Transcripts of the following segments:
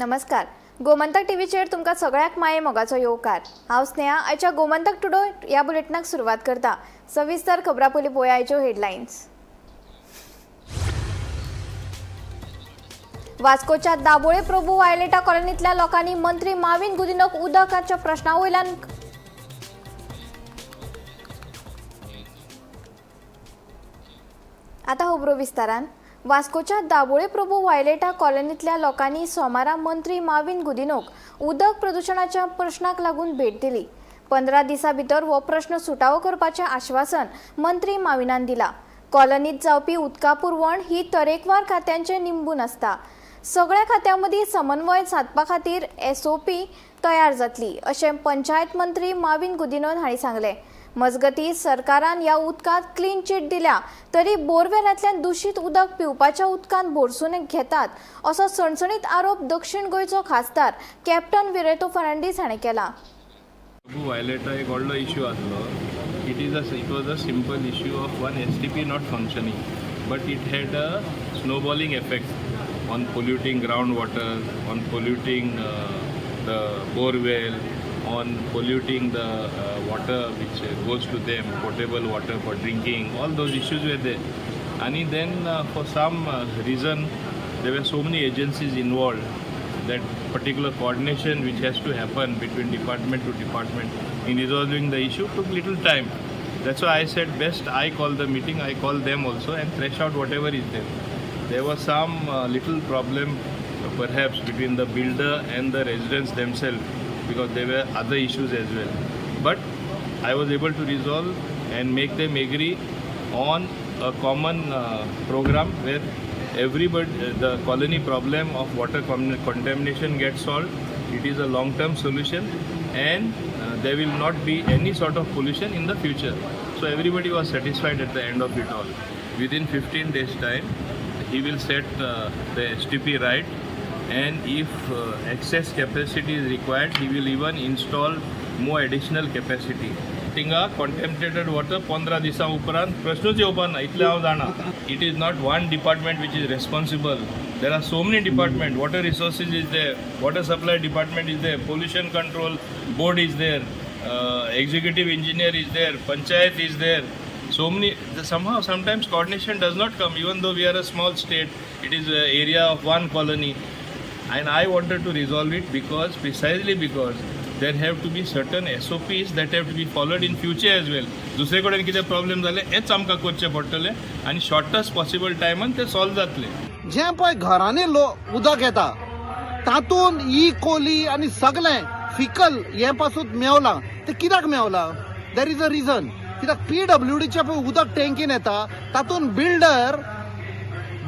नमस्कार, गोमंतक टीव्हीचेर तुमकां सगळ्याक माये मोगाचो येवकार. हांव स्नेहा. आयच्या गोमंतक टुडे ह्या बुलेटिनाक सुरवात करता. सविस्तर खबरां पयलीं पळोवया आयच्यो हेडलायन्स. वास्कोच्या दाबोळे प्रभू वायलेटा कॉलनीतल्या लोकांनी मंत्री माविन गुदिनोक उदकाच्या प्रश्ना वयल्यान आता खबरो विस्तारान. वास्कोच्या दाबोळे प्रभू वायलेटा कॉलनीतल्या लोकांनी सोमारा मंत्री माविन गुदिनोक उदक प्रदुशणाच्या प्रश्नाक लागून भेट दिली. 15 दिसां भितर हो प्रश्न सुटावो करपाचें आश्वासन मंत्री माविनान दिला. कॉलनीत जावपी उदका पुरवण ही तरेकवार खात्यांचेर निंबून आसता. सगळ्या खात्यां मदीं समन्वय सादपा खातीर एसओपी तयार जातली, अशें पंचायत मंत्री माविन गुदिनोन हांणी सांगलें. मजगतीं, सरकारान ह्या उदकांत क्लीन चीट दिल्या तरी बोरवेलांतल्यान दुशीत उदक पिवपाच्या उदकांत भरसून घेतात, असो सणसणीत आरोप दक्षिण गोंयचो खासदार कॅप्टन विरेतो फर्नांडीस हाणें केला. प्रभू वायलेटा एक व्हडलो इश्यू आसलो. It was a simple issue of one STP not functioning, but it had a snowballing effect on polluting ground water, on polluting the borewell, on polluting the water which goes to them, potable water for drinking. All those issues were there. And then for some reason, there were so many agencies involved that particular coordination which has to happen between department to department in resolving the issue took little time. That's why I said best I call the meeting, I call them also and thresh out whatever is there. There was some little problem perhaps between the builder and the residents themselves because there were other issues as well. But I was able to resolve and make them agree on a common program where everybody, the colony problem of water contamination gets solved. It is a long term solution and there will not be any sort of pollution in the future. So everybody was satisfied at the end of it all. Within 15 days time, he will set the STP right, and if excess capacity is required, he will even install more additional capacity. थिंगा contaminated water 15 दिसां उपरांत प्रश्नूच येवपा ना, इतलें हांव जाणा. It is not one department which is responsible. There are so many department. Water resources is there, water supply department is there, pollution control board is there, executive engineer is there, panchayat is there. So many. Somehow sometimes coordination does not come. Even though we are a small state, it is a area of one colony, and I wanted to resolve it because, precisely because, there have to be certain SOPs that have to be followed in future as well. दुसरे कडेन कितें problem जाले, हेच आमकां करचें पडटलें आनी शॉर्टस्ट possible टायमान ते सॉल्व जातले. जें पळय घरांनी लो उदक येता, तातूंत ई कोली आनी सगळें फिकल हें पासून मेवलां. तें कित्याक मेवलां? There is a reason. कित्याक पीडब्ल्यूडीचें पळय उदक टँकीन येता, तातूंत बिल्डर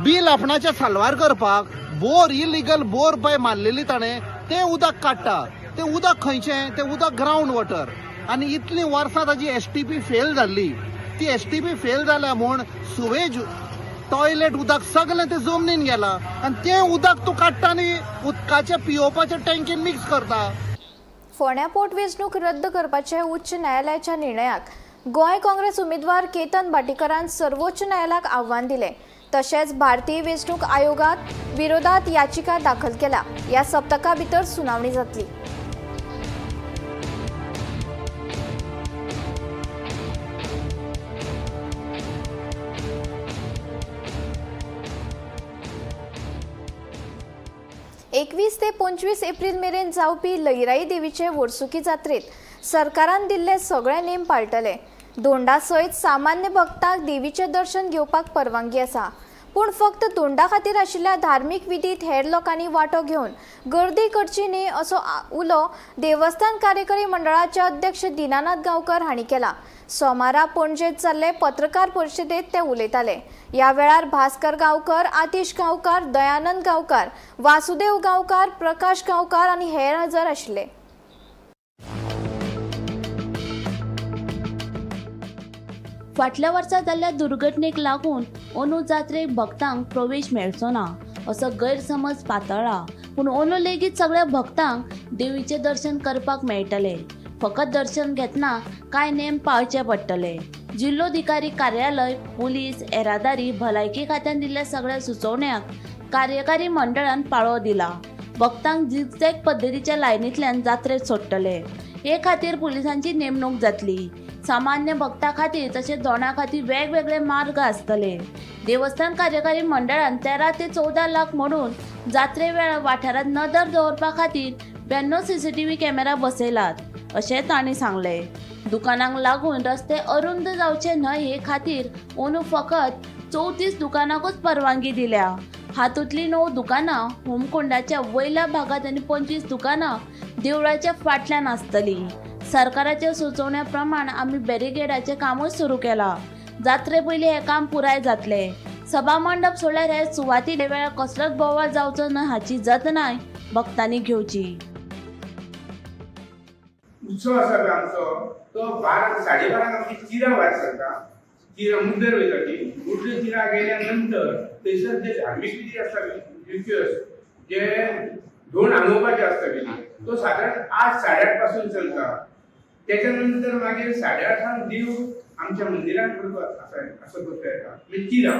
बील आपणाचें साल्वार करपाक बोर, इलिगल बोर पळय मारलेली ताणें, तें उदक काडटा. तें उदक खंयचें? तें उदक ग्रावंड वॉटर. आनी इतलीं वर्सां ताजी एसटीपी फेल जाल्ली. ती एसटीपी फेल जाल्या म्हूण सुवेज, टॉयलेट उदक सगळें तें जमनीन गेलां आनी तें उदक तूं काडटा आनी उदकाच्या पियोवपाच्या टँकीन मिक्स करता. फोंड्या पोट वेंचणूक रद्द करपाच्या उच्च न्यायालयाच्या निर्णयाक गोंय काँग्रेस उमेदवार केतन भाटीकरान सर्वोच्च न्यायालयाक आव्हान दिलें. तशेंच भारतीय वेंचणूक आयोगात विरोधात याचिका दाखल केल्या. ह्या सप्तका भितर सुनावणी जातली. 21 ते 25 एप्रील मेरेन जावपी लईराई देवीचे वर्सुकी जात्रेत सरकारान दिल्ले सगळे नेम पाळटले. धोंडा सयत सामान्य भक्तांक देवीचें दर्शन घेवपाक परवानगी आसा, पूण फक्त धोंडा खातीर आशिल्ल्या धार्मीक विधीत हेर लोकांनी वांटो घेवन गर्दी करची न्ही, असो उलो देवस्थान कार्यकारी मंडळाचे अध्यक्ष दिनानाथ गांवकर हांणी केला. सोमारा पणजेत जाल्ले पत्रकार परिशदेत ते उलयताले. ह्या वेळार भास्कर गांवकर, आतिश गांवकार, दयानंद गांवकार, वासुदेव गांवकार, प्रकाश गांवकार आनी हेर हजर आशिल्ले. फाटल्या वर्सा जाल्ल्या दुर्घटनेक लागून अंदू जात्रेक भक्तांक प्रवेश मेळचो ना असो गैरसमज पातळ्ळा, पूण अंदू लेगीत सगळ्या भक्तांक देवीचें दर्शन करपाक मेळटलें. फकत दर्शन घेतना कांय नेम पाळचे पडटले. जिल्लोधिकारी कार्यालय, पुलीस, येरादारी, भलायकी खात्यान दिल्ल्या सगळ्या सुचोवण्यांक कार्यकारी मंडळान पाळो दिला. भक्तांक झिगझॅग पद्दतीच्या लायनींतल्यान जात्रेक सोडटले. हे खातीर पुलिसांची नेमणूक जातली. सामान्य भक्तां खातीर तशेंच दोणां खातीर वेगवेगळे मार्ग आसतले. देवस्थान कार्यकारी मंडळान 13 ते 14 लाख म्हणून जात्रे वेळार वाठारांत नदर दवरपा खातीर 92 सीसीटीव्ही कॅमेरा बसयलात अशें तांणी सांगलें. दुकानांक लागून रस्ते अरुंद जावचे न्हय हे खातीर अंदू फकत 34 दुकानांकूच परवानगी दिल्या. हातूंतलीं 9 दुकानां होमकोंडाच्या वयल्या भागांत आनी 25 दुकानां देवळाच्या फाटल्यान आसतलीं. सरकाराच्या सुचोवण्या प्रमाण आमी बॅरिगेडाचें कामूय सुरू केलां. जात्रे पयलीं हें काम पुराय जातलें. सभामंडप सोडल्यार हे सुवाती वेळार कसलोच बोवाळ जावचो न्हय हाची जतनाय भक्तांनी घेवची. उत्सव आसा पळय आमचो, तो 12 साडे 12 आमची चिरां भायर सरता. चिरां मुद्दर वयता. ती मुद्दर चिरां गेल्या नंतर थंयसर जे धार्मीक विधी आसता, रिच्युअल्स, जे धोंड आंगोवपाचे आसता विधी, तो सादारण 8 साडे 8 पासून चलता. त्याच्या नंतर मागीर 8:30 देव आमच्या मंदिरात आसा असो कसो येता. म्हणजे चिरां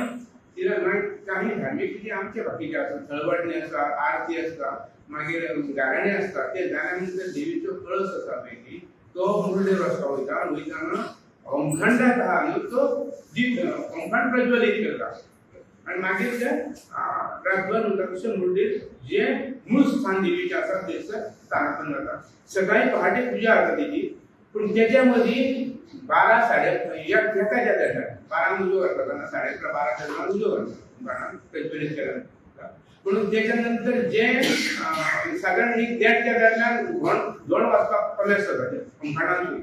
चिरां मागीर काही धार्मीक विधी आमचे बाकीचे आसा, थळवाडणी आसा, आरती आसता, मागीर गाराणे आसता. ते जाल्या नंतर देवीचो कळस आसा पळय तो मुरडेर वचपाक वयता. वयताना होमखंडात आहा न्हू तो दीप होमखंड प्रज्वलीत करता आनी मागीर ते रातभर म्हणटा तशें मुरडेर जे मूळ स्थान देवीचें आसा थंयसर स्थानापन्न जाता. सकाळी पहाटे पुजा जाता तेजी, पूण तेच्या मदीं 12 साडे एकाच्या दरम्यान 12 उजो घालता तेन्ना 11:30 12 दरम्यान उजो घालता बाणान प्रज्वलीत केल्या. पूण तेच्या नंतर जे सादारण एक देडच्या दरम्यान धोंड वाजपाक कमेस जाता. ते होमखंडान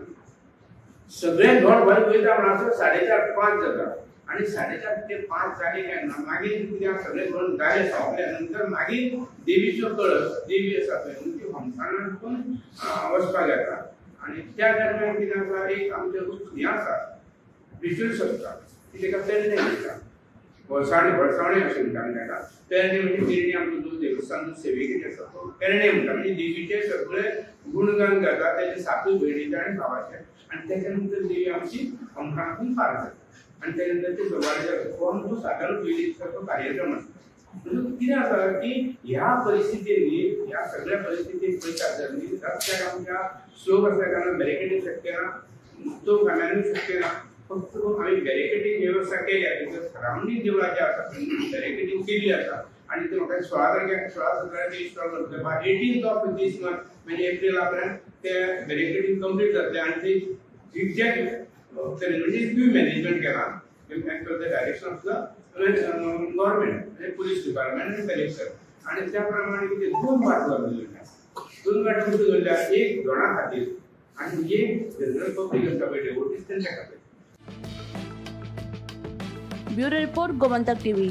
सगळे धोंड भायर वयता म्हणसर 4:30 5 जाता. आनी 4:30 ते 5 जाले काय ना मागीर कितें सगळे धोंड जाले सोंपल्या नंतर मागीर देवीचो कळस देवी आसा पळय न्हू ती होमखंडांतून वचपाक येता. आनी त्या दरम्यान कितें आसा, एक आमचें हें आसा रिच्युअल्स आसता ती तेका पेरणे म्हणटा, भरसावणी भरसावणी अशें म्हणटा आमी ताका. पेरणे म्हणजे पेरणी आमचो जो देवस्थान सेवेक आसा तो पेरणे म्हणटा. म्हणजे देवीचे सगळे गुणगान गाता तेजे सातूय भयणीचे आनी भावाचे. आनी तेच्या नंतर देवी आमची होमखणांतून पार जाता. आनी तेच्या नंतर ते सवाय हो आमचो सादारण पयलीं दिसाचो कार्यक्रम आसता. म्हणून कितें आसा की ह्या परिस्थितींनी ह्या सगळ्या परिस्थितीक पळयता जाल्यार रस्त्याक आमच्या स्लोप आसल्या कारणान बॅरिकेडींग शक्य ना, तो खांब्यानूय शक्य ना. फक्त आमी बॅरिकेडींग वेवस्था केल्या, थंयसर सरावंडींग देवळाचे आसा बॅरिकेडींग केल्ली आसा. आनी ते म्हाका 16 तारखेक 16 17 ते इन्स्टॉल करतले. बाय 18th of these month म्हणजे एप्रिला पर्यंत ते बॅरिकेडींग कंप्लीट जातले. आनी ते झिगझॅग तरेन म्हणजे क्यू मॅनेजमेंट केलां as per the direction of the government म्हणजे पुलीस डिपार्टमेंट आनी कलेक्टर. आनी त्या प्रमाणे कितें 2 वाट दवरल्या, 2 वाट कश्यो दवरल्या, एक दोणा खातीर आनी एक जनरल पब्लीक आसता पळय डेवोटीज तेंच्या खातीर. Bureau report, Gomantak TV.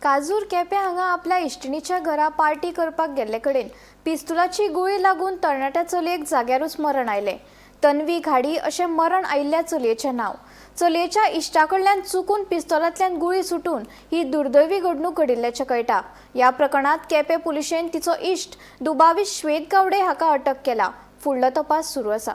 काजूर Quepem हांगा आपल्या इश्टिणीच्या घरा पार्टी करपाक गेल्ले कडेन पिस्तुलाची गुळी लागून तरणाट्या चलयेक जाग्यारूच मरण आयलें. तन्वी घाडी अशें मरण आयिल्ल्या चलयेचें नांव. चलयेच्या इश्टा कडल्यान चुकून पिस्तोलांतल्यान गुळी सुटून ही दुर्दैवी घडणूक घडिल्ल्याचें कळटा. ह्या प्रकरणांत केपें पुलिशेन तिचो इश्ट दुबावीत श्वेत गावडे हाका अटक केला. फुडलो तपास सुरू आसा.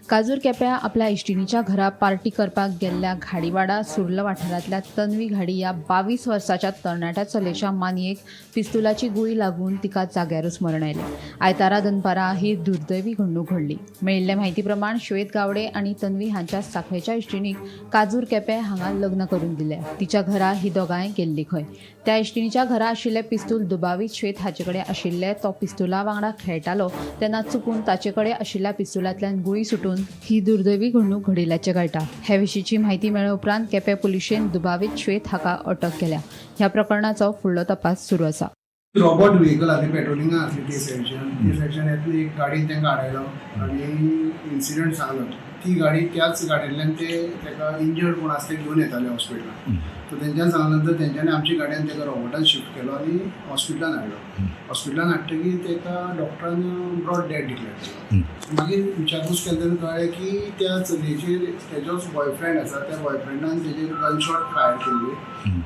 काजूर केप्यां आपल्या इश्टिणीच्या घरा पार्टी करपाक गेल्ल्या घाडीवाडा सुर्ल वाठारांतल्या तन्वी घाडी ह्या 22 वर्साच्या तरणाट्या चलयेच्या मानयेक पिस्तुलाची गुळी लागून तिका जाग्यारूच मरण आयलें. आयतारा दनपारां ही दुर्दैवी घडणूक घडली. मेळिल्ले म्हायती प्रमाण श्वेत गावडे आनी तन्वी हांच्या साखळेच्या इश्टिणीक काजूर केपें हांगा लग्न करून दिलें. तिच्या घरा ही दोगांय गेल्ली खंय. त्या इश्टिणीच्या घरा आशिल्लें पिस्तूल दुबावीत श्वेत हाचे कडेन आशिल्लें. तो पिस्तुला वांगडा खेळटालो तेन्ना चुकून ताचे कडेन आशिल्ल्या पिस्तुलांतल्यान गुळी सुटून ही दुर्दैवी घडणूक घडिल्ल्याचें कळटा. हे विशींची म्हायती मेळ्ळे उपरांत केपें पुलिशेन दुबावीत श्वेत हाका अटक केल्या. ह्या प्रकरणाचो फुडलो तपास सुरू आसा. रोबोट व्हेकल आसली, पेट्रोलिंगा आसली ते सायडच्यान. ते सायडच्यान येतना एक गाडयेन तांकां आडायलो आनी इन्सिडंट सांगलो. ती गाडी त्याच गाडयेंतल्यान ते ताका इंजर्ड कोण आसा ते घेवन येताले हॉस्पिटलान. सो तेंच्यान सांगल्या नंतर तेंच्यांनी आमच्या गाडयेन ताका रोबोटान शिफ्ट केलो आनी हॉस्पिटलान हाडलो. हॉस्पिटलान हाडटकीर ताका डॉक्टरान ब्रॉड डेड डिक्लेअर केलो. मागीर विचारपूस केली तेन्ना कळ्ळें की त्या चलयेचेर तेजोच बॉयफ्रेंड आसा, त्या बॉयफ्रेंडान तेजेर गनशॉट फायर केल्ली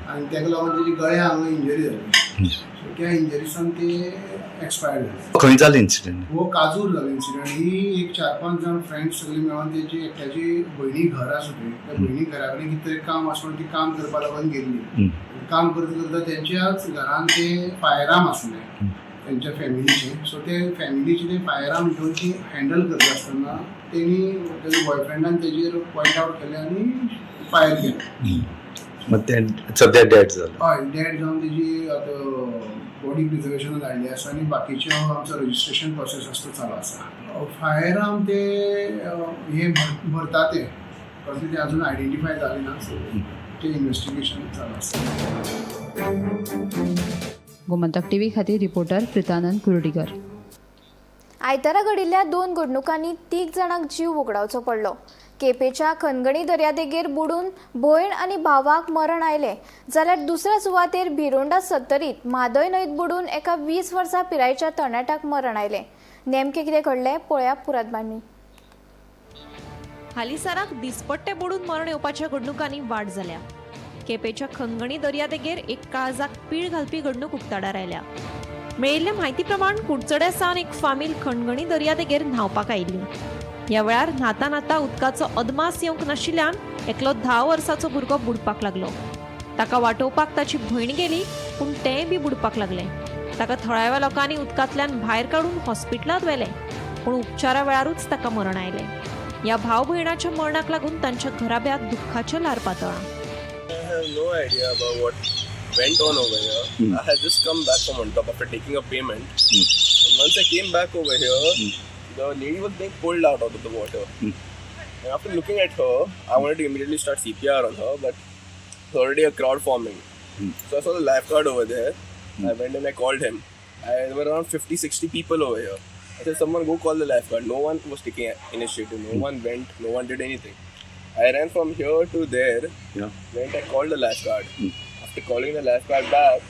आनी ताका लागून तेजी गळ्या हांगा इंजरी जाली. सो त्या इंजरीसान ते एक्सपायर्ड जालें. खंय जालें इन्सिडंट? हो काजूर जालो इन्सिडंट. ही एक चार पांच जाण फ्रेंड्स सगळीं मेळोन तेजी एकट्याची भयणी घर आसा थंय, त्या भयणी घरा कडेन कितें तरी काम आसा म्हणून ती काम करपा लागून गेल्ली. काम करता करता तेंच्याच घरान ते फायराम आसले तेंच्या फॅमिलीचे. सो ते फॅमिलीचे ते फायराम घेवन ती हँडल करता आसतना तेणी तेज्या बॉयफ्रेंडान तेजेर पॉयंट आवट केलें आनी फायर केलें. मग ते सद्या डेड जालो? हय, डेड जावन तेजी आतां बॉडी प्रिजर्वेशनाक धाडली आसा आनी बाकीच्यो आमचो रजिस्ट्रेशन प्रोसेस आसा तो चालू आसा. फायर आर्म ते हे भरता ते कसले ते अजून आयडेंटिफाय जाले ना, सो ते इन्वेस्टिगेशन चालू आसा. गोमंतक टीव्ही खातीर रिपोर्टर प्रितानंद कुर्डीकर. आयतारा घडिल्ल्या दोन घडणुकांनी 3 जाणांक जीव वगडावचो पडलो. केपेच्या खनगणी दर्यादेगेर बुडून भयण आनी भावाक मरण आयलें, जाल्यार दुसऱ्या सुवातेर भिरोंडा सत्तरीत म्हादय न्हंयत बुडून एका 20 वर्सां पिरायेच्या तरणाट्याक मरण आयलें. नेमकें कितें घडलें पळया पुरात बातमी. हालींसराक दिसपट्टे बुडून मरण येवपाच्या घडणुकांनी वाड जाल्या. केपेच्या खनगणी दर्यादेगेर एक काळजाक पीळ घालपी घडणूक उक्ताडार आयल्या. मेळिल्ले म्हायती प्रमाण कुडचड्या सावन एक फामील खणगणी दर्यादेगेर न्हांवपाक आयिल्ली. ह्या वेळार न्हाता न्हाता उदकाचो अदमास येवंक नाशिल्ल्यान एकलो 10 वर्साचो भुरगो बुडपाक लागलो. ताका वाटोवपाक ताची भयण गेली, पूण तेंय बी बुडपाक लागलें. ताका थळाव्या लोकांनी उदकांतल्यान भायर काडून हॉस्पिटलांत व्हेलें, पूण उपचारा वेळारूच ताका मरण आयलें. ह्या भाव भयणाच्या मरणाक लागून तांच्या घराब्यांत दुख्खाचें ल्हार पातळ्ळां. I have no idea about what went on over here. I had just come back from on top after taking a payment. And once I came back over here, the lady was being pulled out of the water. And after looking at her, I wanted to immediately start CPR on her, but there's already a crowd forming. So I saw the lifeguard over there. I went and I called him. There were around 50, 60 people over here. I said, someone go call the lifeguard. No one was taking initiative. No one went. No one did anything. I ran from here to there. Yeah. Went, I called the lifeguard. After calling the lifeguard back,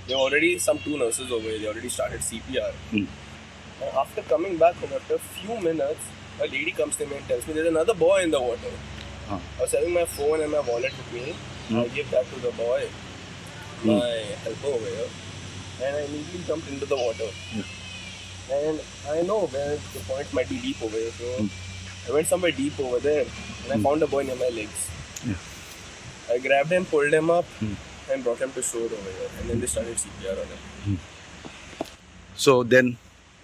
there were already some 2 nurses over here. They already started CPR. And after coming back home, after a few minutes, a lady comes to me and tells me there's another boy in the water. Huh. I was having my phone and my wallet with me. I gave that to the boy, my helper over here, and I immediately jumped into the water. And I know where the point might be deep over here, so I went somewhere deep over there and I found a boy near my legs. I grabbed him, pulled him up, and brought him to shore over here. And then they started CPR on him. So then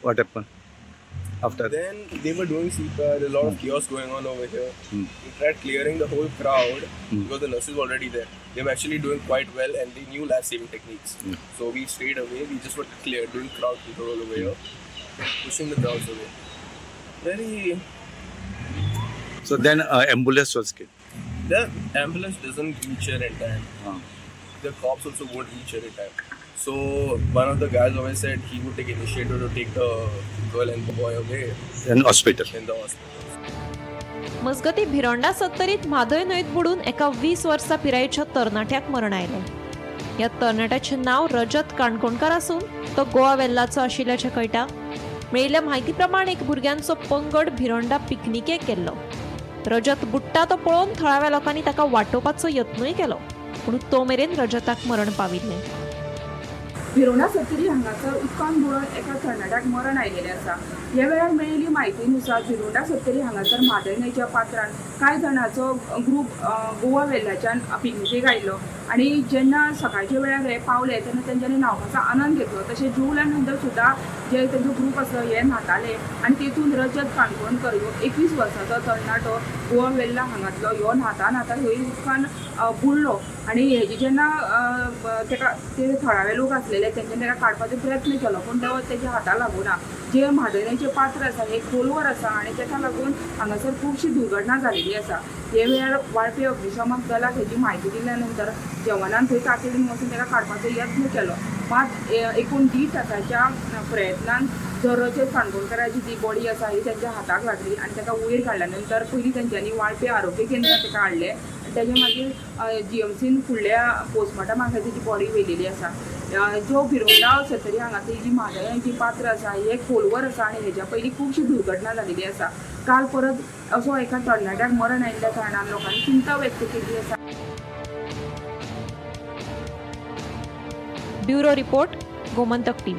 what happened after? Then they were doing CPR, a lot of chaos going on over here. We tried clearing the whole crowd because the nurses were already there. They were actually doing quite well and they knew life-saving techniques. So we stayed away. We just were clear, doing crowd control over here, pushing the crowds away. Very. So then ambulance was came. The ambulance doesn't reach here in time. The cops also won't reach here in time. So one of the guys always said he would take initiative to take the girl and the boy away In hospital. in the hospital. मजगती भिरोंडा सत्तरीत म्हादय न्हंयत बुडून एका 20 वर्सां पिरायेच्या तरणाट्याक मरण आयलें. ह्या तरणाट्याचें नांव रजत काणकोणकार आसून तो गोवा वेल्लाचो आशिल्ल्याचें कळटा. मेळिल्ल्या म्हायती प्रमाण एक भुरग्यांचो पंगड भिरोंडा पिकनिकेक गेल्लो. रजत बुडटा तो पळोवन थळाव्या लोकांनी ताका वाटोवपाचो यत्नूय केलो, पूण तो मेरेन रजताक मरण पाविल्लें. भिरोंडा सत्तरी हांगासर उदकान बुडून एका तरणाट्याक मरण आयिल्लें आसा. ह्या वेळार मेळिल्ली म्हायतीनुसार भिरोंडा सत्तरी हांगासर म्हादय न्हंयच्या पात्रान कांय जाणांचो ग्रूप गोवा वेल्लाच्यान पिकनिकेक आयिल्लो आनी जेन्ना सकाळच्या वेळार हे पावले तेन्ना तेंच्यांनी न्हांवपाचो आनंद घेतलो. तशें जेवल्या नंतर सुद्दां जे तेंचो ग्रूप आसलो हे न्हाताले आनी तेतून रजत काणकोणकर ह्यो 21 वर्सांचो तरणाटो गोवा वेल्ला हांगातलो ह्यो न्हाता न्हाता थंय उदकान बुडलो आनी हेजी जेन्ना तेका ते थळावे लोक आसलेले तेंच्यांनी तेका काडपाचो प्रयत्न केलो, पूण तो तेज्या हाता लागूना. जे म्हादय न्हंयचें पात्र आसा हें खोलवर आसा आनी तेका लागून हांगासर खुबशी दुर्घटना जालेली आसा. हे वेळार वाळपे अग्निशमक दलाक हेजी म्हायती दिल्या नंतर जवानान थंय तातडीन वचून तेका काडपाचो यत्न केलो. मात एकूण 1.5 तासाच्या प्रयत्नान जो रजत काणकोणकराची जी बॉडी आसा ही तेंच्या हाताक लागली आनी तेका वयर काडल्या नंतर पयलीं तेंच्यांनी वाळपे आरोग्य केंद्रात तेका हाडलें आनी तेजे मागीर जीएमसीन फुडल्या पोस्टमार्टमा खातीर तेजी बॉडी व्हेलेली आसा. जो भिरोंडा सत्तरी हांगासर जी म्हादय न्हंयची पात्र आसा हे खोलवर आसा आनी हेज्या पयलीं खुबशी दुर्घटना जालेली आसा. काल परत असो एका तरणाट्याक मरण आयिल्ल्या कारणान लोकांनी चिंता व्यक्त केल्ली आसा. Bureau report, Gomantak TV.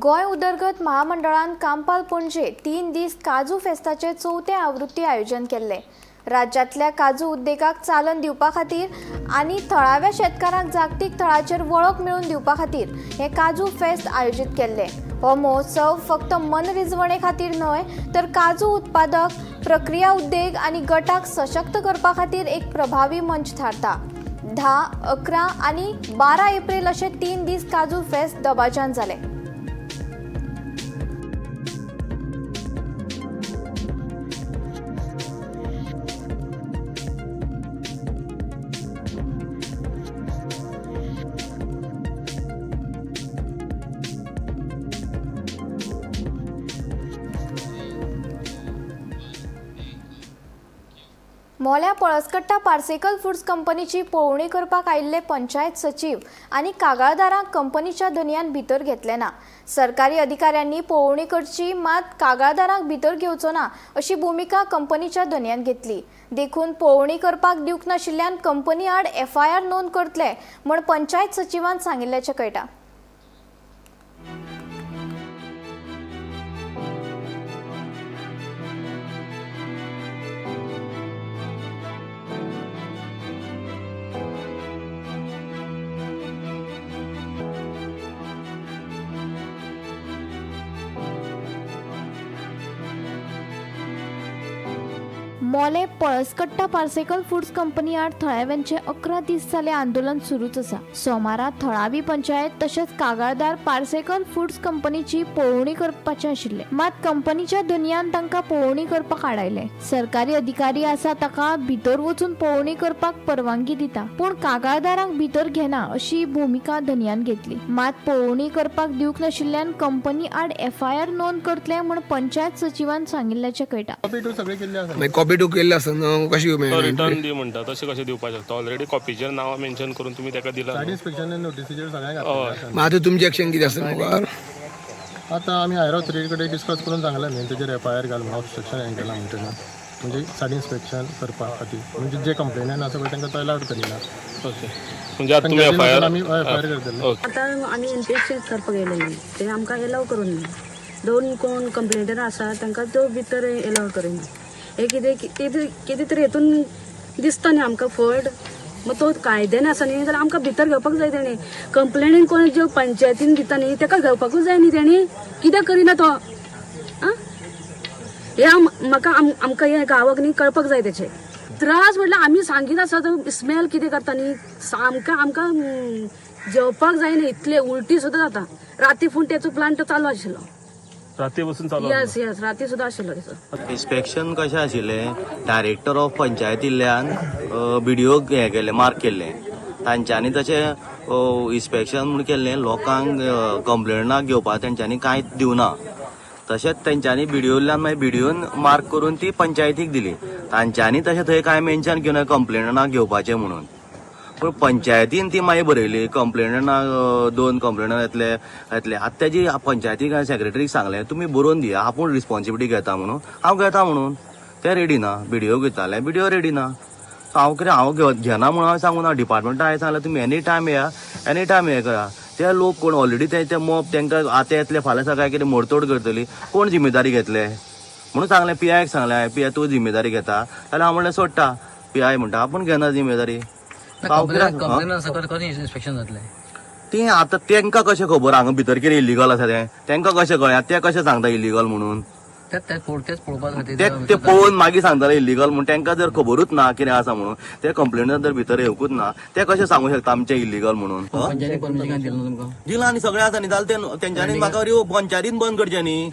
Goa उदरगत महामंडळान कांपाल पणजे 3 दीस काजू फेस्ताचे चवथे आवृत्ती आयोजन केल्ले. राज्यांतल्या काजू उद्देगाक चालन दिवपा खातीर आनी थळाव्या शेतकारांक जागतीक थळाचेर वळख मेळोवन दिवपा खातीर हे काजू फेस्त आयोजीत केल्ले. हो महोत्सव फक्त मनरिजवणे खातीर न्हय तर काजू उत्पादक, प्रक्रिया उद्देग आनी गटाक सशक्त करपा खातीर एक प्रभावी मंच थारता. 10, 11 आनी 12 एप्रिल अशे 3 दीस काजू फेस्त दबाज्यान जाले. मोल्या पळसकट्टा पार्सेकर फूड्स कंपनीची पळोवणी करपाक आयिल्ले पंचायत सचीव आनी कागाळदारांक कंपनीच्या धनयान भितर घेतले ना. सरकारी अधिकाऱ्यांनी पळोवणी करची मात कागाळदारांक भितर घेवचो ना अशी भुमिका कंपनीच्या धनयान घेतली. देखून पळोवणी करपाक दिवंक नाशिल्ल्यान कंपनी आड एफआयआर नोंद करतले म्हूण पंचायत सचिवान सांगिल्ल्याचें कळटा. मोले पळसकट्टा पार्सेकर फूड्स कंपनी आड थळाव्यांचे 11 दीस जाले आंदोलन सुरूच आसा. सोमारा थळावी पंचायत तशेंच कागाळदार पार्सेकर फूड्स कंपनीची पळोवणी करपाचे आशिल्ले, मात कंपनीच्या धनयान तांकां पळोवणी करपाक आडायले. सरकारी अधिकारी आसा ताका भितर वचून पळोवणी करपाक परवानगी दिता, पूण कागाळदारांक भितर घेना अशी भुमिका धनयान घेतली. मात पळोवणी करपाक दिवंक नाशिल्ल्यान कंपनी आड एफआयआर नोंद करतले म्हूण पंचायत सचिवान सांगिल्ल्याचें कळटा. कॉपी टू केल्ले आसतना कशी रिटर्न दी म्हणटा तशें कशें दिवपाक शकता? ऑलरेडी कॉपीचेर नांव मेन्शन करून तुमी ताका दिला. नोटीसीचेर सगळ्यांक. आतां तुमचें एक्शन कितें आसता मुखार? आतां आमी हायर ऑथॉरिटी कडेन डिस्कस करून सांगलें न्ही, तेजेर एफआयआर घाल म्हणून ऑब्स्ट्रक्शन हें केलां म्हणटा, म्हणजे साडी इन्स्पेक्शन करपा खातीर, म्हणजे जे कंप्लेनंट आसा पळय तांकां तो अलावड करिना. ओके, म्हणजे आतां तुमी एफआयआर आमी एफआयआर करतले. आतां आमी इन्स्पेक्शन करपाक गेलेली ते आमकां एलाव करून ना. 2 कोण कंप्लेनर आसा तांकां त्यो भितर एलाव करिना. हे कितें कितें कितें तरी हेतून दिसता न्ही आमकां फट, मग तो कायद्यान आसा न्ही जाल्यार आमकां भितर घेवपाक जाय. तेणी कंप्लेनीन कोण ज्यो पंचायतीन दिता न्ही ताका घेवपाकूच जाय न्ही. तेणी कित्याक करिना तो? आं, हे म्हाका आमकां हे गांवाक न्ही कळपाक जाय. तेचे त्रास म्हटल्यार आमी सांगीत आसा तो स्मेल कितें करता न्ही, सामकां आमकां जेवपाक जायना, इतले उलटी सुद्दां जाता. राती फून तेचो प्लांट चालू आशिल्लो, राती बसून चालू. येस येस, राती सुद्दां आशिल्लो तेचो. इन्स्पेक्शन कशें आशिल्लें, डायरेक्टर ऑफ पंचायतींतल्यान बीडीओक हें केल्लें, मार्क केल्लें. तांच्यांनी तशें इन्स्पेक्शन म्हूण केल्लें, लोकांक कंप्लेनाक घेवपाक तेंच्यांनी कांयच दिवना. तशेंच तेंच्यांनी बीडीओल्यान मागीर बीडीओन मार्क करून ती पंचायतीक दिली. तांच्यांनी तशें थंय कांय मेन्शन केलें कंप्लेनाक घेवपाचें म्हणून, पूण पंचायतीन ती मागीर बरयली कंप्लेनना, 2 कंप्लेनर येतले येतले. आतां तेजी पंचायतीक हांवें सेक्रेटरीक सांगलें तुमी बरोवन दिया, आपूण रिस्पॉन्सिबिलिटी घेता म्हणून. हांव घेता म्हणून ते रेडी ना. बीडीओ घेताले, बीडीओ रेडी ना. सो हांव कितें हांव घेना म्हणून हांवें सांगूं ना. डिपार्टमेंटान हांवें सांगलें तुमी एनी टायम येया, एनी टायम हें करा. ते लोक कोण ऑलरेडी ते मोब तांकां आतां येतले, फाल्यां सकाळीं कितें मोडतोड करतली, कोण जिम्मेदारी घेतले म्हणून सांगलें. पीआयक सांगलें, पीआय तूं जिम्मेदारी घेता जाल्यार हांव म्हणलें सोडटा. पीआय म्हणटा आपूण घेना जिम्मेदारी. ती आतां तेंकां कशें खबर हांगा भितर कितें इलिगल आसा तें तेंकां कशें कळ्ळें? ते कशें सांगता इलिगल म्हणून? ते पळोवन मागीर सांगताले इलिगल म्हणून. तेंकां जर खबरूच ना कितें आसा म्हणून, ते कंप्लेनर जर भितर येवकूच ना, ते कशें सांगू शकता आमचें इलिगल म्हणून? दिलां न्ही, सगळें आसा न्ही. जाल्यार तेंच्यांनी म्हाका पंचायतीन बंद करचें न्ही.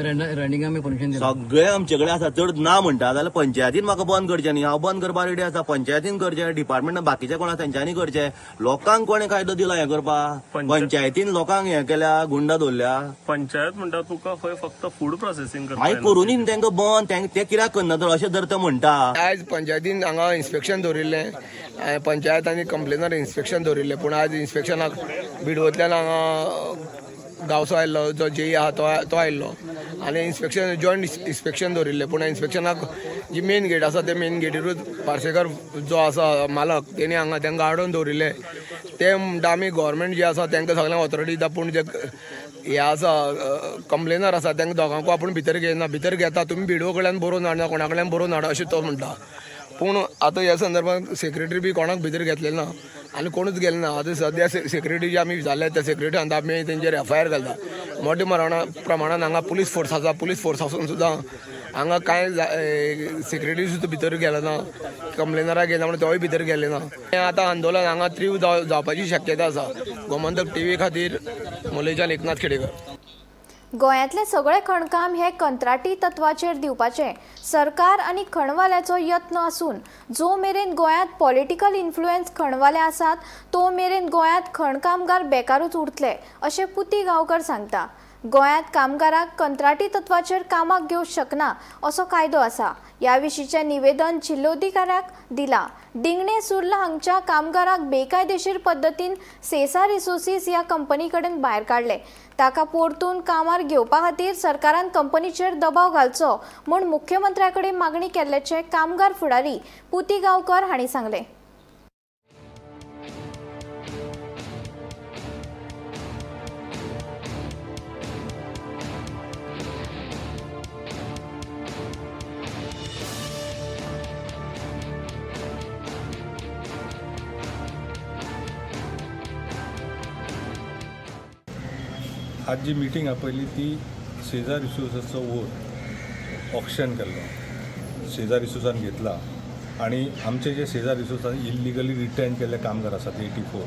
सगळें आमचे कडेन आसा. चड ना म्हणटा जाल्यार पंचायतीन म्हाका बंद करचें न्ही. हांव बंद करपाक रेडी आसा. पंचायतीन करचें, डिपार्टमेंटान बाकीचे कोण आसा तेंच्यांनी करचें. लोकांक कोणें कायदो दिला हें करपाक? पंचायतीन लोकांक हें केल्या, गुंडा दवरल्या. पंचायत म्हणटा तुका खंय फक्त फूड प्रोसेसिंग मागीर करूनी तांकां बंद, ते कित्याक करना तर अशें जर ते म्हणटा. आयज पंचायतीन हांगा इन्स्पेक्शन दवरिल्लें, पंचायत आनी कंप्लेनर इन्स्पेक्शन दवरिल्लें. पूण आयज इन्स्पेक्शनाक बिडवोंतल्यान हांगा गांवचो आयिल्लो जो जेई आहा तो आयिल्लो आनी इन्स्पेक्शन जॉयंट इन्स्पेक्शन दवरिल्लें. पूण इन्स्पेक्शनाक जी मेन गेट आसा ते मेन गेटीरूच पार्सेकर जो आसा मालक तेणी हांगा तांकां आडोवन दवरिल्लें. ते म्हणटा आमी गव्हर्मेंट जे आसा तांकां सगळ्यांक ऑथॉरिटी दिता, पूण जे हे आसा कंप्लेनर आसा तांकां दोगांकूय आपूण भितर घेयना, भितर घेता तुमी बिडो कडल्यान बरोवन हाडना, कोणा कडल्यान बरोवन हाडा अशें तो म्हणटा. पूण आतां ह्या संदर्भात सेक्रेटरी बी कोणाक भितर घेतलें ना आनी कोणूच गेले ना. आतां सद्या सेक्रेटरी जे आमी जाले त्या सेक्रेटरी आमी तेंचेर एफआयआर घालता. मोठ्या प्रमाणान हांगा पुलीस फोर्स आसा, पुलीस फोर्स आसून सुद्दां हांगा कांय सेक्रेटरी सुद्दां भितर गेले ना, कंप्लेनराक गेले म्हणून तोय भितर गेले ना. हें आतां आंदोलन हांगा तीव्र जावपाची शक्यता आसा. गोमंतक टीव्ही खातीर मोलेच्यान एकनाथ खेडेकर. गोंयांतले सगळे खणकाम हे कंत्राटी तत्वाचेर दिवपाचे सरकार आनी खणवाल्याचो यत्न आसून जो मेरेन गोंयांत पॉलिटिकल इन्फ्लुएन्स खणवाले आसात तो मेरेन गोंयांत खणकामगार बेकारूच उरतले अशें पुती गांवकर सांगता. गोंयांत कामगारांक कंत्राटी तत्वाचेर कामाक घेवंक शकना असो कायदो आसा. ह्या विशींचें निवेदन जिल्लोधिकाऱ्याक दिलां. डिंगणे सुर्ला हांगच्या कामगाराक बेकायदेशीर पद्दतीन सेसा रिसोर्सीस ह्या कंपनी कडेन भायर काडले. ताका परतून कामार घेवपा खातीर सरकारान कंपनीचेर दबाव घालचो म्हूण मुख्यमंत्र्या कडेन मागणी केल्ल्याचें कामगार फुडारी पुती गांवकर हांणी सांगलें. आज जी मिटींग आपयली ती सेजा रिसोर्साचो वोर ऑक्शन केल्लो सेजा रिसोर्सान घेतला आनी आमचे जे सेजा रिसोर्सान इल्लिगली रिटेन केल्ले कामगार आसात 84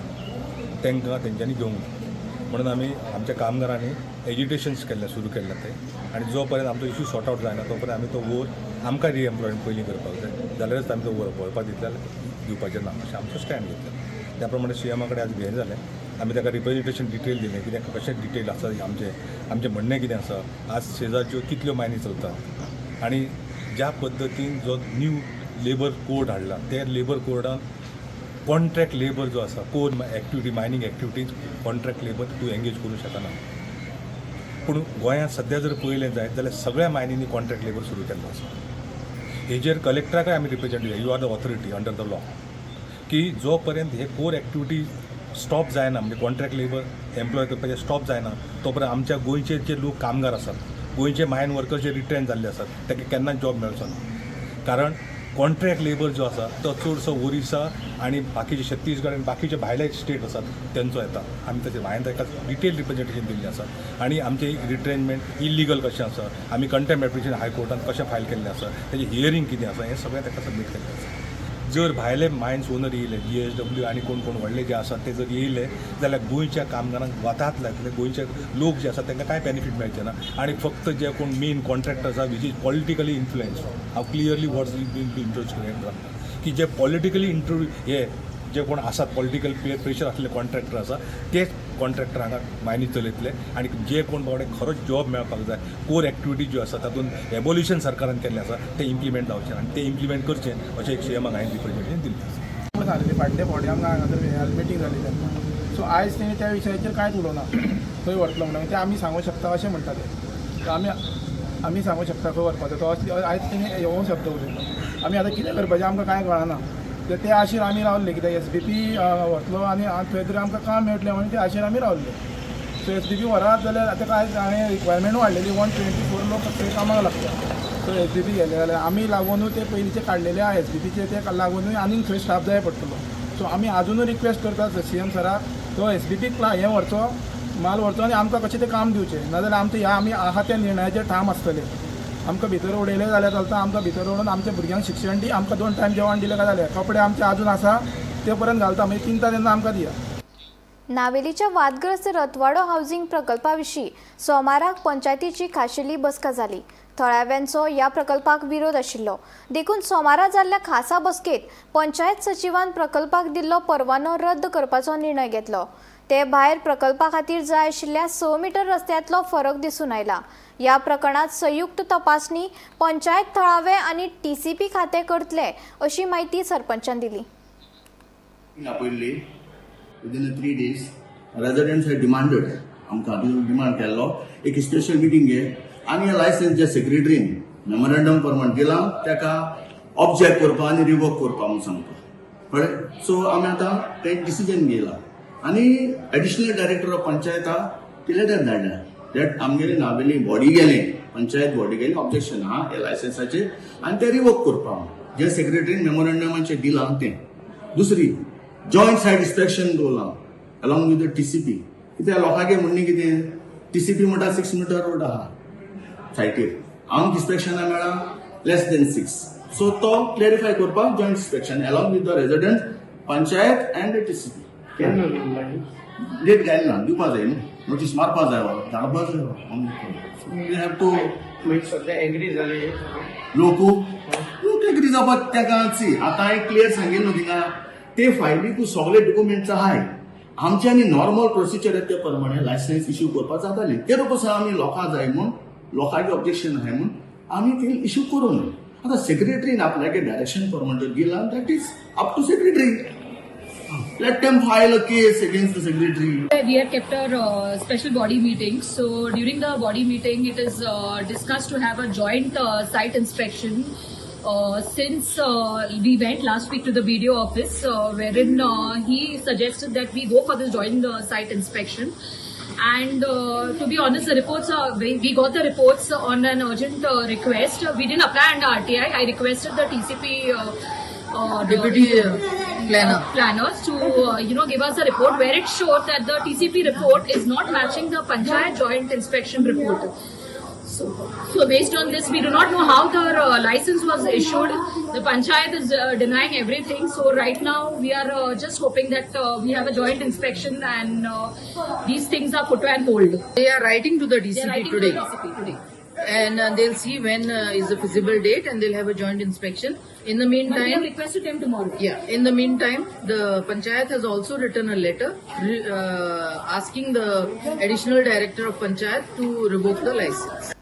तांकां तेंच्यांनी घेवंक ना म्हणून आमी आमच्या कामगारांनी एजिटेशन्स केल्लें सुरू केल्लें तें आनी जो पर्यंत आमचो इशू सॉर्ट आवट जायना तो पर्यंत आमी तो वोर आमकां रिएम्प्लॉयमेंट पयलीं करपाक जाय, जाल्यारच आमी तो वोर वळपाक दितले जाल्यार दिवपाचें ना अशें आमचो स्टँड घेतलो. त्या प्रमाणे सीएमा कडेन आज घेवन जालें. आमी ताका रिप्रेजेंटेशन डिटेल दिलें कितें कशें डिटेल आसा, आमचें आमचें म्हणणें कितें आसा, आज सेजाच्यो कितल्यो मायनी चलतात आनी ज्या पद्दतीन जो न्यू लेबर कोड हाडला त्या लेबर कोडान कॉन्ट्रॅक्ट लेबर जो आसा core activity mining activities contract labour तूं एंगेज करूं शकना. पूण गोंयांत सद्या जर पळयलें जायत जाल्यार सगळ्या मायनींनी कॉन्ट्रॅक्ट लेबर सुरू केल्लो आसा. हेजेर कलेक्टराकय आमी रिप्रेजेंट दिलें, you are the authority under the law, की जो पर्यंत हे कोर एक्टिविटी स्टॉप जायना म्हणजे कॉन्ट्रॅक्ट लेबर एम्प्लॉय करपाचें स्टॉप जायना तो पर्यंत आमच्या गोंयचे जे लोक कामगार आसात, गोंयचे मायन वर्कर्स जे रिट्रेन जाल्ले आसात ताका केन्नाच जॉब मेळचो ना. कारण कॉन्ट्रॅक्ट लेबर जो आसा तो चडसो ओरिसा आनी बाकीचे छत्तीसगड आनी बाकीचे भायले स्टेट आसात तेंचो येता. आमी तशें हांवें ताका डिटेल रिप्रेजेंटेशन दिल्लें आसा आनी आमचें रिट्रेनमेंट इल्लिगल कशें आसा, आमी कंटेम्प एप्लिकेशन हायकोर्टान कशें फायल केल्लें आसा, तेजें हियरींग कितें आसा, हें सगळें ताका सबमीट केल्लें आसा. जर भायले मायन्स ओनर येयले GSW आनी कोण कोण व्हडले जे आसात ते जर येयले जाल्यार गोंयच्या कामगारांक वातात लागतले, गोंयचे लोक जे आसात तांकां कांय बेनिफीट मेळचें ना आनी फक्त जे कोण मेन कॉन्ट्रॅक्टर आसा which is politically influence, हांव क्लियरली वर्ड्स इंट्रोड्यूस करता की जे पॉलिटिकली इंट्रो हे जे कोण आसात पॉलिटिकल प्रेशर आसले कॉन्ट्रॅक्टर आसा तेच कॉन्ट्रॅक्टर हांगा मायनी चलयतले आनी जे कोण बाबडे खरोच जॉब मेळपाक जाय कोर एक्टिविटी ज्यो आसा तातूंत एबोल्युशन सरकारान केल्लें आसा तें इम्प्लिमेंट जावचें आनी तें इम्प्लिमेंट करचें अशें एक सीएमाक हांवें रिप्रेजेंटेशन दिल्लें आसा. सांगलेली फाटले फावटी आमकां हांगासर मिटींग जाली तेन्ना, सो आयज तेणी त्या विशयाचेर कांयच उलोवना, खंय व्हरतलो म्हणून तें आमी सांगूंक शकता अशें म्हणटा ते, आमी सांगूंक शकता खंय व्हरपाचो तो, आयज तेणी हो शब्द उलयलो. आमी आतां कितें करपाचें आमकां कांय कळना, ते आशेर आमी रावले कित्याक SBP व्हरतलो आनी थंय तरी आमकां काम मेळटलें म्हणून ते आशेर आमी रावले. सो SBP व्हरात जाल्यार आतां काय हांवें रिक्वायरमेंटूय हाडलेली 124 लोक थंय कामाक लागता. सो SBP गेले जाल्यार आमी लागुनूय ते पयलींचे काडलेले आहा SBPचे ते लागुनूय आनीक थंय स्टाफ जाय पडटलो. सो आमी आजुनूय रिक्वेस्ट करता सीएम सराक तो SBP हें व्हरचो, माल व्हरचो आनी आमकां कशें तें काम दिवचें, नाजाल्यार आमचें ह्या आमी आहा त्या निर्णयाचेर ठाम आसतले. आमकां भितर उडयलें जाल्यार चलता, आमकां भितर उडोवन आमच्या भुरग्यांक शिक्षण दी, आमकां 2 टायम जेवण दिलें काय जालें, कपडे आमचे आजून आसा ते पर्यंत घालता, मागीर चिंता तेन्ना आमकां दिया. नावेलीच्या वादग्रस्त रतवाडो हावसिंग प्रकल्पा विशीं सोमाराक पंचायतीची खाशेली बसका जाली. थळाव्यांचो ह्या प्रकल्पाक विरोध आशिल्लो देखून सोमारा जाल्ल्या खासा बसकेत पंचायत सचिवान प्रकल्पाक दिल्लो परवानो रद्द करपाचो निर्णय घेतलो. ते भायर प्रकल्पा खातीर जाय आशिल्ल्या 6 मीटर रस्त्यांतलो फरक दिसून आयला. ह्या प्रकरणात संयुक्त तपासणी पंचायत थळावे आनी TCP खाते करतले अशी माहिती सरपंचान दिली. आपयल्ली within 3 days residents had demanded, आमकां डिमांड केल्लो एक स्पेशल मिटींग घे आनी लायसन्स जे सेक्रेटरीन मेमोरेंडम प्रमाण दिलां ताका ऑब्जेक्ट करपा आनी रिवोक करपा म्हूण सांगता, कळ्ळें. सो आमी आतां तें डिसिजन घेयला आनी एडिशनल डायरेक्टर ऑफ पंचायता ती लेटर धाडल्या. That आमगेले नावेली बॉडी गेलें, पंचायत बॉडी गेली, ऑब्जेक्शन आहा ह्या लायसन्साचेर आनी तें रिवोक करपा म्हूण जे सेक्रेटरीन मेमोरंडमाचेर दिलां तें. दुसरी, जॉयंट सायट इन्स्पेक्शन दवरलां along with the TCP. कित्याक लोकांगे म्हणणें कितें, टीसीपी म्हणटा 6 मिटर रोड आहा सायटीर, आमकां इन्स्पेक्शना मेळ्ळा लेस देन 6. सो तो क्लॅरिफाय करपाक joint inspection along with the resident, panchayat and the TCP. Date घायला ना, दिवपा जाय न्हू, नोटीस मारपा जाय, धाडपा जाय. We have to. सध्या एग्री जाले लोक, लोक एग्री जावपाक तेका. सी, आतां हांवें क्लियर सांगिल्लें न्हू थिंगा, ते फायलीकू सगळे डॉक्युमेंट्स आहाय. आमच्यांनी नॉर्मल प्रोसिजर ते प्रमाणे लायसन्स इश्यू करपाक जाताली. ते पसून आमी लोकां जाय म्हूण, लोकांचे ऑब्जेक्शन आहाय म्हूण आमी ते इश्यू करूं. आतां सेक्रेटरीन आपल्यागे डायरेक्शन प्रमाणे दिलां, that is up to secretary. Let them file a case against the secretary. We have kept our special body meeting. So during the body meeting, it is discussed to have a joint site inspection. Since we went last week to the BDO office, wherein he suggested that we go for this joint site inspection. And to be honest, the reports are, we got the reports on an urgent request. We didn't apply under RTI. I requested the TCP deputy planner. Planners to give us a report where it showed that the TCP report is not matching the Panchayat joint inspection report. So based on this, we do not know how the license was issued. The Panchayat is denying everything. So right now we are just hoping that we have a joint inspection and these things are put on hold. They are writing to the They are DCP writing to today. the DCP today. And they'll see when is the feasible date and they'll have a joint inspection. In the But we meantime, have requested them tomorrow. Yeah, in the meantime, the Panchayat has also written a letter asking the additional director of Panchayat to revoke the license.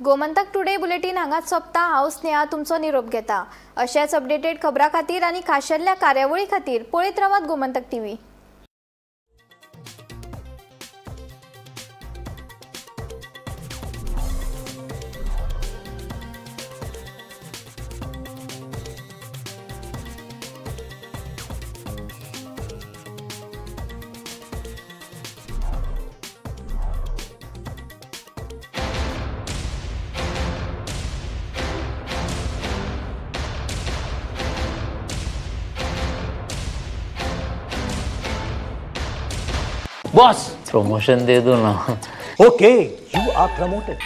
Gomantak today bulletin हांगाच सोंपता. हांव स्नेहा तुमचो निरोप घेता. अशेच updated खबरां खातीर आनी खाशेल्ल्या कार्यावळी खातीर पळयत रावात गोमंतक टीव्ही. बॉस, प्रमोशन दे दो ना. Okay, you are promoted.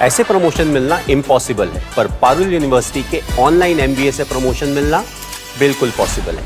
ऐसे प्रमोशन मिलना इम्पॉसिबल है, पर पारुल यूनिवर्सिटी के ऑनलाइन एमबीए से प्रमोशन मिलना बिल्कुल पॉसिबल है.